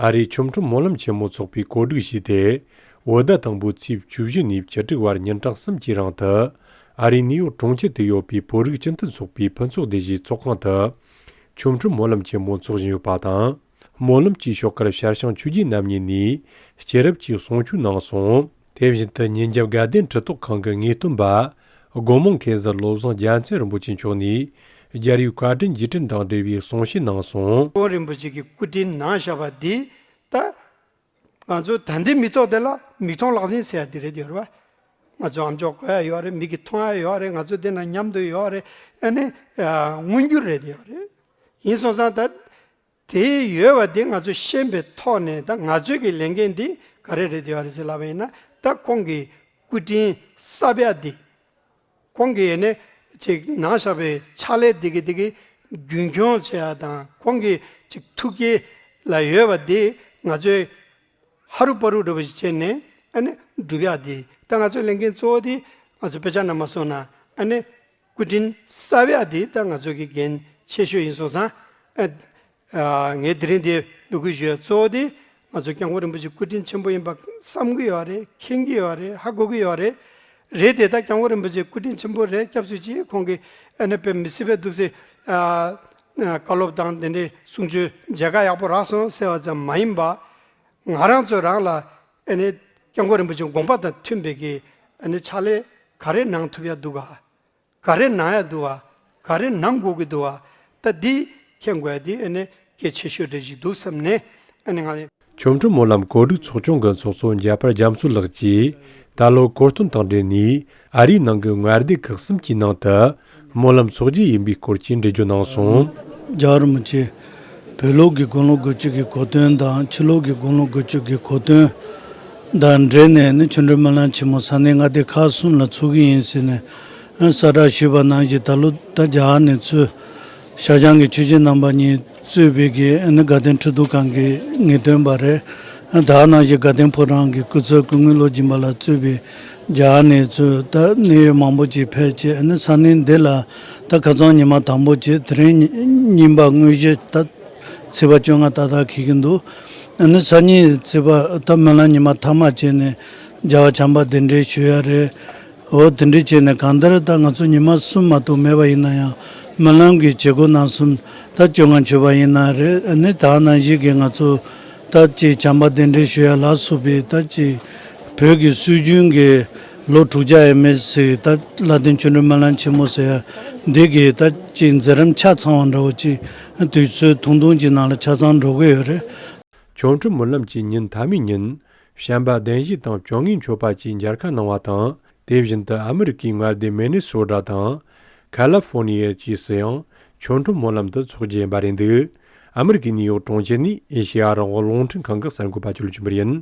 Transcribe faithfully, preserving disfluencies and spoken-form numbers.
ཨ་རིའི་ཆོ་འཕྲུལ་སྨོན་ལམ་ཆེན་མོ་ཚོགས་པས་གོ་སྒྲིག་བྱས་ཏེ། བོད་ཟླ་དང་པོའི་ཚེས་བཅུ་བཞི་ནས་བཅུ་དྲུག་བར་ཉིན་གྲངས་གསུམ་གྱི་རིང་དུ། ཨ་རིའི་ནིའུ་ཡོག་གྲོང་ཁྱེར་དུ་ཡོད་པའི་བོད་རིགས་སྤྱི་མཐུན་ཚོགས་པའི་ཕུན་ཚོགས་སྡེ་བཞིའི་ཚོགས་ཁང་དུ། ཆོ་འཕྲུལ་སྨོན་ལམ་ཆེན་མོ་འཚོགས་བཞིན་ཡོད་པ་དང་། སྨོན་ལམ་གྱི་ཞོར་ཁར་ཞར་བྱང་ཆོས་རྗེ་རྣམ་གཉིས་ནས་སྐྱེས་རབས་ཀྱི་གསུང་ཆོས་གནང་སོང་། དེ་བཞིན་དུ་ཉིན་རྒྱབ་དགའ་ལྡན་ཁྲི་ཐོག་ཁང་གི་ངེས་སྟོན་པ། སྒོ་མང་མཁན་ཟུར་བློ་བཟང་རྒྱལ་མཚན་རིན་པོ་ཆེ་མཆོག་ནས། རྒྱལ་བའི་བཀའ་དྲིན་རྗེས་དྲན་དང་འབྲེལ་བའི་གསུང་བཤད་གནང་སོང་། སྐྱབས་མགོན་རིན་པོ་ཆེ་གི་སྐུ་དྲིན་གནང་བཞག་པ་འདི་ད་ང་ཚོ་ད་ལྟའི་མི་ཐོག་དེ་ལ་མིག་མཐོང་ལག་ཟིན་ཟེར་ཡ་འདི་རེད་ཡོད་རེད་བ། ང་ཚོ་ཨམ་ཅོག་གོ་ཡ་ཡོད་རེད། མིག་གིས་མཐོང་ཡ་ཡོད་རེད། ང་ཚོ་འདི་ན་མཉམ་དུ་ཡོད་རེད། ཨ་ནི་མངོན་གྱུར་རེད་ཡོད་རེད། ཡིན་སོང་ཙང་ད། དེ་ཡོད་པ་འདི་ང་ཚོས་ཤེས་པའི་ཐོག་ནས། ད་ང་ཚོའི་གི་ལས་འགན་འདི་ག་རེ་རེད་ཡོད་རེད་ཟེར་ལབ་པ་ཡིན་ན། ད་ཁོང་གི་སྐུ་དྲིན་གསབ་ཡ་འདི། ཁོང་གིས་ནི་ཅིག་གནང་བཞག་པའི་ཕྱག་ལས་འདི་གི་འདི་གི་རྒྱུན་འཁྱོངས་བྱེད་ཡ་དང་། ཁོང་གི་ཅིག་ཐུགས་བསྐྱེད་ལ་ཡོད་པ་འདི་ང་ཚོས་ཧ་རུ་པ་རུ་འདྲ་པོ་ཞིག་བྱས་ནས་ཨ་ནི་སྒྲུབ་ཡ་འདི། ད་ང་ཚོའི་ལས་འགན་གཙོ་བོ་འདི་ང་ཚོ་དཔེ་ཆ་ནང་མ་སོང་ན་ཨ་ནི་སྐུ་དྲིན་གསབ་ཡ་འདི་ད་ང་ཚོ་གི་འགན་ཆེ་ཤོས་ཡིན་སོང་ཙང་། ཨ། ཨ། ངས་དེ་རིང་འདི་འབོད་སྐུལ་ཞུ་ཡ་གཙོ་བོ་དེ་ང་ཚོ་སྐྱབས་མགོན་རིན་པོ་ཆེ་སྐུ་དྲིན་ཆེན་པོ་ཡིན་པ་བསམ་གྱི་ཡོད་རེད། མཁྱེན་གྱི་ཡོད་རེད། ཧ་གོ་གི་ཡོད་རེད། རེད་དེ། ད་སྐྱབས་མགོན་རིན་པོ་ཆེ་སྐུ་དྲིན་ཆེན་པོ་རེད། སྐྱབས་སུ་མཆི། ཁོང་གིས་ཨ་ནི་དཔེ་མི་སྲིད་པའི་འདུག་སེ། ཨ། ཨ། བཀའ་སློབ་དང་དེ་འདྲའི་གསུང་ཆོས་མཇལ་ཁ་ཡག་པོ་རག་སོང་ཟེར་བ་ཙམ་མ་ཡིན་པ། ང་རང་ཚོ་རང་ལ་ཨ་ནི་སྐྱབས་མགོན་རིན་པོ་ཆེ་དགོངས་པ་དང་མཐུན་པའི་གི་ཨ་ནི་ཕྱག་ལས་ག་རེ་གནང་ཐུབ་ཡ་འདུག་ག་ག་རེ་གནང་ཡ་འདུག་བ། ག་རེ་གནང་དགོས་ཀྱི་འདུག་བ། ད་འདི་མཁྱེན་དགོས་ཡ་འདི་ཨ་ནི་གལ་ཆེ་ཤོས་རེ་ཞིག་འདུག་བསམ་ནས་ཨ་ནི་ང་། ཆོ་འཕྲུལ་སྨོན་ལམ་གོ་སྒྲིག་ཚོགས་ཆུང་གི་ཚོགས་གཙོ་འཇམ་དཔལ་རྒྱ་མཚོ་ལགས་ཀྱིས་ད་ལོ་གོ་སྟོན་དང་འབྲེལ་ནས་ཨ་རིའི་ནང་གི་མངའ་སྡེ་ཁག་གསུམ་གྱི་ནང་དུ་སྨོན་ལམ་ཚོགས་རྒྱུ་ཡིན་པའི་སྐོར་གྱི་འགྲེལ་བརྗོད་གནང་སོང་། རྒྱལ་བ་རིན་པོ་ཆེ་བོད་ལུགས་ཀྱི་དགུང་ལོ་དགུ་བཅུ་གི་གོ་སྟོན་དང་། ཕྱི་ལུགས་ཀྱི་དགུང་ལོ་དགུ་བཅུ་གི་གོ་སྟོན་དང་འབྲེལ་ནས་ནི་ཆོ་འཕྲུལ་སྨོན་ལམ་ཆེན་མོ་ས་གནས་མངའ་སྡེ་ཁག་གསུམ་ལ་ཚོགས་ཀྱི་ཡིན་ཟེར་ནས་གསལ་བསྒྲགས་ཞུས་པ་ནང་བཞིན། ད་ལོ་ད་རྒྱ་གར་ནས་ཚུར་ཤར་བྱང་གི་ཆོས་རྗེ་རྣམ་པ་གཉིས་གཙོས་པའི་གི་ནི་དགའ་ལྡན་ཁྲི་གདུགས་ཁང་གི་ངེས་སྟོན་པ་རེད། ད་ནང་བཞིན་དགའ་ལྡན་ཕོ་བྲང་གི་སྐུ་ཚབ་སྐུ་ངོ་བློ་སྦྱིན་པ་ལགས་གཙོས་པའི་རྒྱ་གར་ནས་ཚུར་ད་གནད་ཡོད་མང་པོ་ཅིག་ཕེབས་བྱས། ནི་ས་གནས་འདི་ལ་ད་ཁ་སང་ཉི་མ་དང་པོ་བྱས། དེ་རིང་གཉིས་པ་དངོས་གཞི་ད་ཚེས་པ་བཅོ་ལྔ་ཏག་ཏག་འཁེལ་གྱི་འདུག་ནི་སང་ཉིན་ཚེས་པ་ད་སྨོན་ལམ་ཉི་མ་མཐའ་མ་བྱས་ནས་རྒྱལ་བ་བྱམས་པ་གདན་འདྲེན་ཞུ་ཡ་རེད། འོ། དེ་འདྲ་བྱས་ནས་གང་ལྟར་ད་ང་ཚོ་ཉི་མ་གསུམ་མ་གཏོགས་མེད་པ་ཡིན་ན་ཡང་། སྨོན་ལམ་གྱི་བྱེད་སྒོ་རྣམ་གསུམ་ད་བཅོ་ལྔ་མཆོད་པ་ཡིན་ན་རེད། ཨ་ནི་ད་ནང་བཞིན་གྱི་ང་ཚོ་ད་ཅིག་བྱམས་པ་གདན་འདྲེན་ཞུ་ཡ་ལ་སོགས་པའི་ད་ཅིག་བོད་ཀྱི་སྲོལ་རྒྱུན་གྱི་ལོ་དྲུག་བརྒྱ་ཡས་མས་ཟིག་ད་ལྷ་ལྡན་ཆོ་འཕྲུལ་སྨོན་ལམ་ཆེན་མོ་ཟེར་ཡ་འདི་གི་ད་ཅིག་མཛད་རིམ་ཆ་ཚང་བ་འདྲ་བོ་ཅིག་དུས་ཚོད་ཐུང་ཐུང་ཅིག་ནང་ལ་ཆ་ཚང་འགྲོ་གི་ཡོད་རེད། ཆོ་འཕྲུལ་སྨོན་ལམ་གྱི་ཉིན་མཐའ་མའི་ཉིན། བྱམས་པ་གདན་བཞི་དང་བཅོ་ལྔའི་མཆོད་པ་བཅས་མཇལ་ཁ་གནང་བ་དང་། དེ་བཞིན་དུ་ཨ་མི་རི་ཀའི་མངའ་སྡེ་མི་ནི་སོ་ཊ་དང་། ཁ་ལི་ཧྥོར་ནི་ཡ་བཅས་སུ་ཡང་ཆོ་འཕྲུལ་སྨོན་ལམ་དུ་འཚོགས་རྒྱུ་ཡིན་པ་རེད་འདུག་ཨ་མི་རི་ཀའི་ནིའུ་ཡོག་གྲོང་ཁྱེར་ནས་ཨེ་ཤེ་ཡ་རང་དབང་རླུང་འཕྲིན་ཁང་གི་གསར་འགོད་པ་ཇོ་ལུ་ཆོས་འཕེལ་ཡིན།